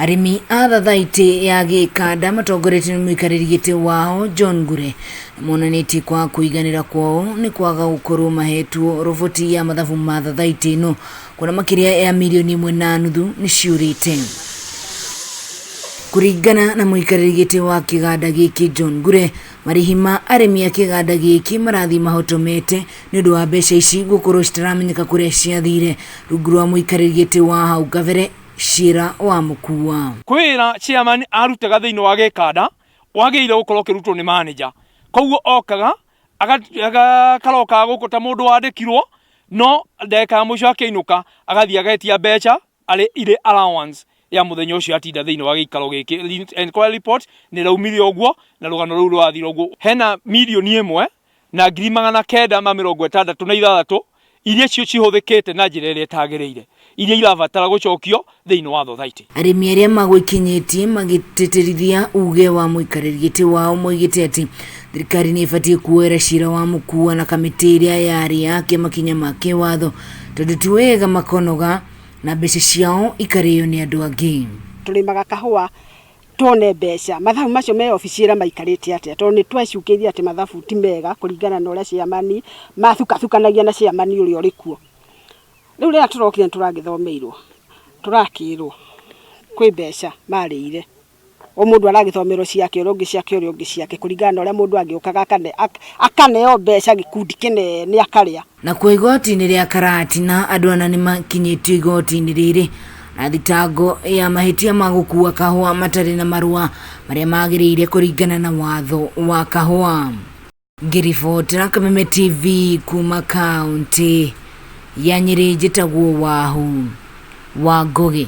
Arĩmi a thathaitĩ ya gĩkanda matongoretio nĩ mũikarĩri gĩtĩ wao John Ngure monanĩtie kwaga kũiganĩra kwao nĩ kwaga gũkorwo mahetwo roboti ya mathabu ma thathaitĩ ĩno kuona makĩria ya mirioni 1.5 nĩ ciũrĩte. Kũringana na mũikarĩri gĩtĩ wa kĩganda gĩkĩ John Ngure, marĩhi ma arĩmi a kĩganda gĩkĩ marathiĩ mahotomete nĩ ũndũ wa mbeca ici gũkorwo citaramenyeka kũrĩa ciathire rungu rwa mũikarĩri gĩtĩ wa hau kabere Ciira wa Mũkua. Kwĩ wĩra chairman arutaga thĩinĩ wa gĩkanda wagĩrĩire gũkorwo ũkĩrutwo nĩ manager. Koguo okaga akarokaga gũkũ ta mũndũ wandĩkirwo no ndagĩka ya mũico akĩinũka agathiĩ agetia mbeca arĩ irĩ allowance ya mũthenya ũcio atinda thĩinĩ wa gĩikaro gĩkĩ. Enquiry report nĩ ĩraumire ũguo na rũgano rũu rũrathira ũguo. Hena mirioni ĩmwe na 966,000 iria cio cihũthĩkĩte na njĩra ĩrĩa ĩtagĩrĩire iria irabatara gũcokio thĩinĩ wa thothaitĩ. Arĩmi arĩa magwĩkinyĩtie magĩtĩtĩrithia uge wa mũikarĩri gĩtĩ wao moigĩte atĩ thirikari nĩ ĩbatiĩ kuoera cira wa Mũkua na kamĩtĩ ĩrĩa yarĩ yake makinya ma kĩwatho tondũ ti wega makonoga na mbeca ciao ikarĩo nĩ andũ angĩ. Tũrĩmaga kahũa tuone mbeca. Mathabu macio me obici ĩra maikarĩte atĩa? Tondũ nĩ twecukĩire atĩ mathabu ti mega kũringana na ũrĩa chairman mathukathukanagia na chairman ũrĩa ũrĩ kuo. Rĩu rĩrĩa tũrokire nĩ tũragĩthomeirwo, tũrakĩrwo kwĩ mbeca marĩire. O mũndũ aragĩthomerwo ciake, ũrĩa ũngĩ ciake, ũrĩa ũngĩ ciake kũringana na ũrĩa mũndũ agĩũkaga akaneo mbeca gĩkundi kĩnene akarĩa. Nakuo igoti-inĩ rĩa Karatina andũ ana nĩ makinyĩtio igoti-inĩ rĩrĩ na thitango ya mahĩtia ma gũkua kahũa matarĩ na marũa marĩa magĩrĩire kũringana na watho wa kahũa. Ngĩribotera Kameme TV kuma kaũntĩ ya Nyĩrĩ njĩtagwo Wahu wa Ngũgĩ.